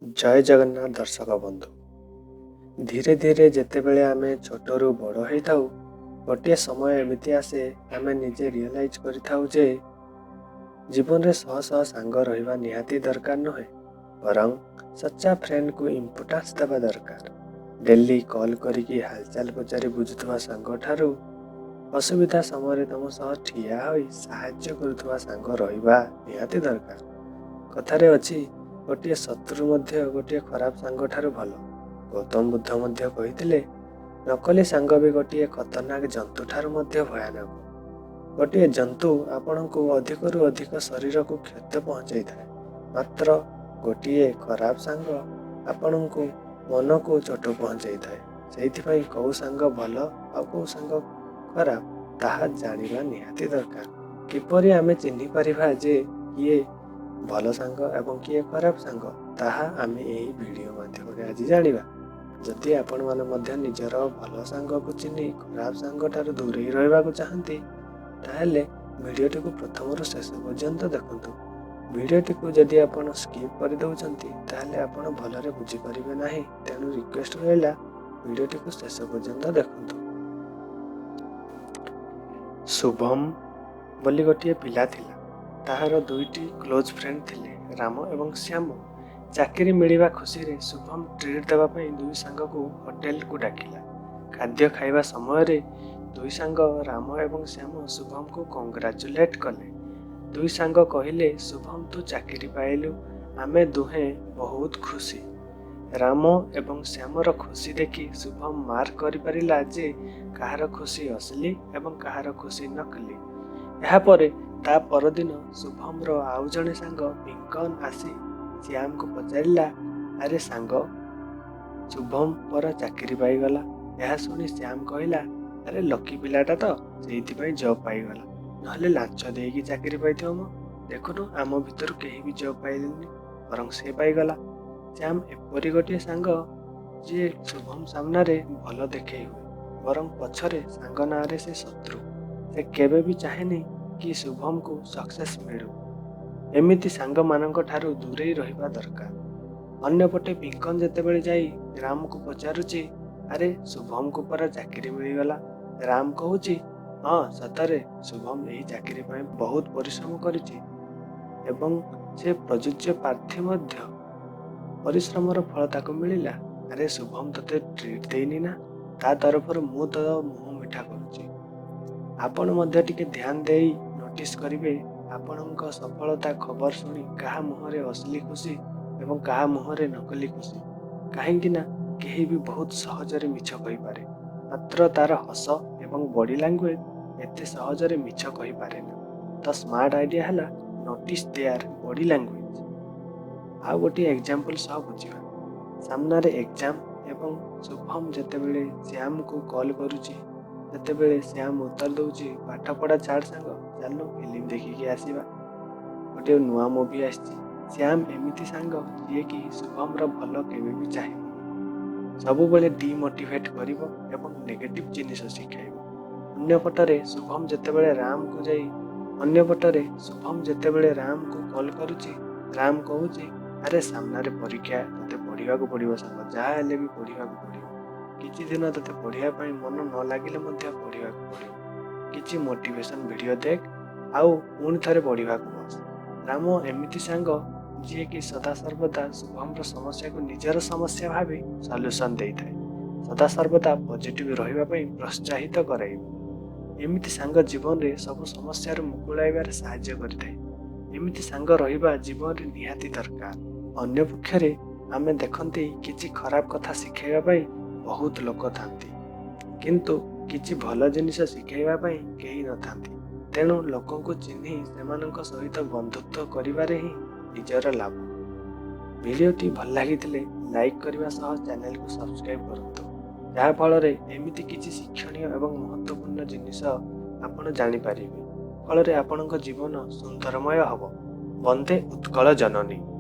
ଜୟ ଜଗନ୍ନାଥ ଦର୍ଶକ ବନ୍ଧୁ। ଧୀରେ ଧୀରେ ଯେତେବେଳେ ଆମେ ଛୋଟରୁ ବଡ଼ ହେଇଥାଉ, ଗୋଟିଏ ସମୟ ଏମିତି ଆସେ, ଆମେ ନିଜେ ରିଅଲାଇଜ୍ କରିଥାଉ ଯେ ଜୀବନରେ ଶହ ଶହ ସାଙ୍ଗ ରହିବା ନିହାତି ଦରକାର ନୁହେଁ, ବରଂ ସଚ୍ଚା ଫ୍ରେଣ୍ଡକୁ ଇମ୍ପୋର୍ଟାନ୍ସ ଦେବା ଦରକାର। ଡେଲି କଲ୍ କରିକି ହାଲଚାଲ ପଚାରି ବୁଝୁଥିବା ସାଙ୍ଗଠାରୁ ଅସୁବିଧା ସମୟରେ ତମ ସହ ଠିଆ ହୋଇ ସାହାଯ୍ୟ କରୁଥିବା ସାଙ୍ଗ ରହିବା ନିହାତି ଦରକାର। କଥାରେ ଅଛି, ଗୋଟିଏ ଶତ୍ରୁ ମଧ୍ୟ ଗୋଟିଏ ଖରାପ ସାଙ୍ଗଠାରୁ ଭଲ। ଗୌତମ ବୁଦ୍ଧ ମଧ୍ୟ କହିଥିଲେ, ନକଲି ସାଙ୍ଗ ବି ଗୋଟିଏ ଖତରନାକ ଜନ୍ତୁଠାରୁ ମଧ୍ୟ ଭୟାନକ। ଗୋଟିଏ ଜନ୍ତୁ ଆପଣଙ୍କୁ ଅଧିକରୁ ଅଧିକ ଶରୀରକୁ କ୍ଷତ ପହଞ୍ଚାଇଥାଏ, ମାତ୍ର ଗୋଟିଏ ଖରାପ ସାଙ୍ଗ ଆପଣଙ୍କୁ ମନକୁ ଚୋଟ ପହଞ୍ଚାଇଥାଏ। ସେଇଥିପାଇଁ କେଉଁ ସାଙ୍ଗ ଭଲ ଆଉ କେଉଁ ସାଙ୍ଗ ଖରାପ, ତାହା ଜାଣିବା ନିହାତି ଦରକାର। କିପରି ଆମେ ଚିହ୍ନି ପାରିବା ଯେ କିଏ ଭଲ ସାଙ୍ଗ ଏବଂ କିଏ ଖରାପ ସାଙ୍ଗ, ତାହା ଆମେ ଏହି ଭିଡ଼ିଓ ମାଧ୍ୟମରେ ଆଜି ଜାଣିବା। ଯଦି ଆପଣମାନେ ମଧ୍ୟ ନିଜର ଭଲ ସାଙ୍ଗକୁ ଚିହ୍ନି ଖରାପ ସାଙ୍ଗଠାରୁ ଦୂରେଇ ରହିବାକୁ ଚାହାନ୍ତି, ତାହେଲେ ଭିଡ଼ିଓଟିକୁ ପ୍ରଥମରୁ ଶେଷ ପର୍ଯ୍ୟନ୍ତ ଦେଖନ୍ତୁ। ଭିଡ଼ିଓଟିକୁ ଯଦି ଆପଣ ସ୍କିପ୍ କରିଦେଉଛନ୍ତି, ତାହେଲେ ଆପଣ ଭଲରେ ବୁଝିପାରିବେ ନାହିଁ। ତେଣୁ ରିକ୍ୱେଷ୍ଟ ରହିଲା, ଭିଡ଼ିଓଟିକୁ ଶେଷ ପର୍ଯ୍ୟନ୍ତ ଦେଖନ୍ତୁ। ଶୁଭମ ବୋଲି ଗୋଟିଏ ପିଲା ଥିଲା। ତାହାର ଦୁଇଟି କ୍ଲୋଜ୍ ଫ୍ରେଣ୍ଡ ଥିଲେ, ରାମ ଏବଂ ଶ୍ୟାମ। ଚାକିରି ମିଳିବା ଖୁସିରେ ଶୁଭମ ଟ୍ରିଟ୍ ଦେବା ପାଇଁ ଦୁଇ ସାଙ୍ଗକୁ ହୋଟେଲକୁ ଡାକିଲା। ଖାଦ୍ୟ ଖାଇବା ସମୟରେ ଦୁଇ ସାଙ୍ଗ ରାମ ଏବଂ ଶ୍ୟାମ ଶୁଭମକୁ କଂଗ୍ରାଚୁଲେଟ୍ କଲେ। ଦୁଇ ସାଙ୍ଗ କହିଲେ, "ଶୁଭମ, ତୁ ଚାକିରି ପାଇଲୁ, ଆମେ ଦୁହେଁ ବହୁତ ଖୁସି।" ରାମ ଏବଂ ଶ୍ୟାମର ଖୁସି ଦେଖି ଶୁଭମ ମାର୍କ କରିପାରିଲା ଯେ କାହାର ଖୁସି ଅସଲି ଏବଂ କାହାର ଖୁସି ନକଲି। ଏହାପରେ ତା ପରଦିନ ଶୁଭମର ଆଉ ଜଣେ ସାଙ୍ଗ ପିଙ୍କନ ଆସି ଶ୍ୟାମକୁ ପଚାରିଲା, "ଆରେ ସାଙ୍ଗ, ଶୁଭମ ପରା ଚାକିରି ପାଇଗଲା।" ଏହା ଶୁଣି ଶ୍ୟାମ କହିଲା, "ଆରେ, ଲକି ପିଲାଟା ତ, ସେଇଥିପାଇଁ ଜବ୍ ପାଇଗଲା। ନହେଲେ ଲାଞ୍ଚ ଦେଇକି ଚାକିରି ପାଇଥିବ ମ। ଦେଖୁନୁ, ଆମ ଭିତରୁ କେହି ବି ଜବ୍ ପାଇଲେନି, ବରଂ ସେ ପାଇଗଲା।" ଶ୍ୟାମ ଏପରି ଗୋଟିଏ ସାଙ୍ଗ, ଯିଏ ଶୁଭମ ସାମ୍ନାରେ ଭଲ ଦେଖେଇ ହୁଏ, ବରଂ ପଛରେ ସାଙ୍ଗ ନାଁରେ ସେ ଶତ୍ରୁ। ସେ କେବେ ବି ଚାହେଁନି କି ଶୁଭମକୁ ସକ୍ସେସ୍ ମିଳୁ। ଏମିତି ସାଙ୍ଗମାନଙ୍କ ଠାରୁ ଦୂରେଇ ରହିବା ଦରକାର। ଅନ୍ୟପଟେ ପିଙ୍କନ ଯେତେବେଳେ ଯାଇ ରାମକୁ ପଚାରୁଛି, "ଆରେ, ଶୁଭମକୁ ପରା ଚାକିରି ମିଳିଗଲା?" ରାମ କହୁଛି, "ହଁ, ସତରେ ଶୁଭମ ଏହି ଚାକିରି ପାଇଁ ବହୁତ ପରିଶ୍ରମ କରିଛି ଏବଂ ସେ ପ୍ରଯୁଜ୍ୟ ପ୍ରାର୍ଥୀ ମଧ୍ୟ। ପରିଶ୍ରମର ଫଳ ତାକୁ ମିଳିଲା। ଆରେ, ଶୁଭମ ତୋତେ ଟ୍ରିଟ୍ ଦେଇନି ନା? ତା ତରଫରୁ ମୁଁ ତୋ ମୁହଁ ମିଠା କରୁଛି।" ଆପଣ ମଧ୍ୟ ଟିକେ ଧ୍ୟାନ ଦେଇ ନୋଟିସ୍ କରିବେ, ଆପଣଙ୍କ ସଫଳତା ଖବର ଶୁଣି କାହା ମୁହଁରେ ଅସଲି ଖୁସି ଏବଂ କାହା ମୁହଁରେ ନକଲି ଖୁସି। କାହିଁକି ନା କେହି ବି ବହୁତ ସହଜରେ ମିଛ କହିପାରେ, ମାତ୍ର ତାର ହସ ଏବଂ ବଡି ଲାଙ୍ଗୁଏଜ ଏତେ ସହଜରେ ମିଛ କହିପାରେ ନା। ତ ସ୍ମାର୍ଟ ଆଇଡିଆ ହେଲା ନୋଟିସ୍ there body language. ଆଉ ଗୋଟିଏ ଏକ୍ଜାମ୍ପଲ୍ ସହ ବୁଝିବା। ସାମ୍ନାରେ ଏକ୍ଜାମ୍ ଏବଂ ଶୁଭମ ଯେତେବେଳେ ଶ୍ୟାମକୁ କଲ୍ କରୁଛି, ସେତେବେଳେ ଶ୍ୟାମ ଉତ୍ତର ଦେଉଛି, "ପାଠପଢ଼ା ଛାଡ଼ ସାଙ୍ଗ, ଚାଲୁନୁ ଫିଲ୍ମ ଦେଖିକି ଆସିବା, ଗୋଟିଏ ନୂଆ ମୁଭି ଆସିଛି।" ଶ୍ୟାମ ଏମିତି ସାଙ୍ଗ, ଯିଏକି ଶୁଭମର ଭଲ କେବେ ବି ଚାହିଁବନି। ସବୁବେଳେ ଡିମୋଟିଭେଟ୍ କରିବ ଏବଂ ନେଗେଟିଭ୍ ଜିନିଷ ଶିଖାଇବ। ଅନ୍ୟପଟରେ ଶୁଭମ ଯେତେବେଳେ ରାମକୁ କଲ୍ କରୁଛି, ରାମ କହୁଛି, "ଆରେ, ସାମ୍ନାରେ ପରୀକ୍ଷା, ତୋତେ ପଢ଼ିବାକୁ ପଡ଼ିବ ସାଙ୍ଗ, ଯାହା ହେଲେ ବି ପଢ଼ିବାକୁ ପଡ଼ିବ। କିଛି ଦିନ ତୋତେ ପଢ଼ିବା ପାଇଁ ମନ ନ ଲାଗିଲେ ମଧ୍ୟ ପଢ଼ିବାକୁ ପଡ଼ିବ। କିଛି ମୋଟିଭେସନ୍ ଭିଡ଼ିଓ ଦେଖ ଆଉ ପୁଣି ଥରେ ପଢ଼ିବାକୁ ବସ।" ରାମ ଏମିତି ସାଙ୍ଗ, ଯିଏକି ସଦାସର୍ବଦା ଶୁଭମର ସମସ୍ୟାକୁ ନିଜର ସମସ୍ୟା ଭାବି ସଲ୍ୟୁସନ୍ ଦେଇଥାଏ। ସଦାସର୍ବଦା ପଜିଟିଭ୍ ରହିବା ପାଇଁ ପ୍ରୋତ୍ସାହିତ କରାଇବ। ଏମିତି ସାଙ୍ଗ ଜୀବନରେ ସବୁ ସମସ୍ୟାରୁ ମୁକୁଳାଇବାରେ ସାହାଯ୍ୟ କରିଥାଏ। ଏମିତି ସାଙ୍ଗ ରହିବା ଜୀବନରେ ନିହାତି ଦରକାର। ଅନ୍ୟପକ୍ଷରେ ଆମେ ଦେଖନ୍ତି, କିଛି ଖରାପ କଥା ଶିଖାଇବା ପାଇଁ ବହୁତ ଲୋକ ଥାନ୍ତି, କିନ୍ତୁ କିଛି ଭଲ ଜିନିଷ ଶିଖାଇବା ପାଇଁ କେହି ନଥାନ୍ତି। ତେଣୁ ଲୋକଙ୍କୁ ଚିହ୍ନି ସେମାନଙ୍କ ସହିତ ବନ୍ଧୁତ୍ୱ କରିବାରେ ହିଁ ନିଜର ଲାଭ। ଭିଡ଼ିଓଟି ଭଲ ଲାଗିଥିଲେ ଲାଇକ୍ କରିବା ସହ ଚ୍ୟାନେଲକୁ ସବସ୍କ୍ରାଇବ୍ କରନ୍ତୁ, ଯାହାଫଳରେ ଏମିତି କିଛି ଶିକ୍ଷଣୀୟ ଏବଂ ମହତ୍ତ୍ୱପୂର୍ଣ୍ଣ ଜିନିଷ ଆପଣ ଜାଣିପାରିବେ। ଫଳରେ ଆପଣଙ୍କ ଜୀବନ ସୁନ୍ଦରମୟ ହେବ। ବନ୍ଦେ ଉତ୍କଳ ଜନନୀ।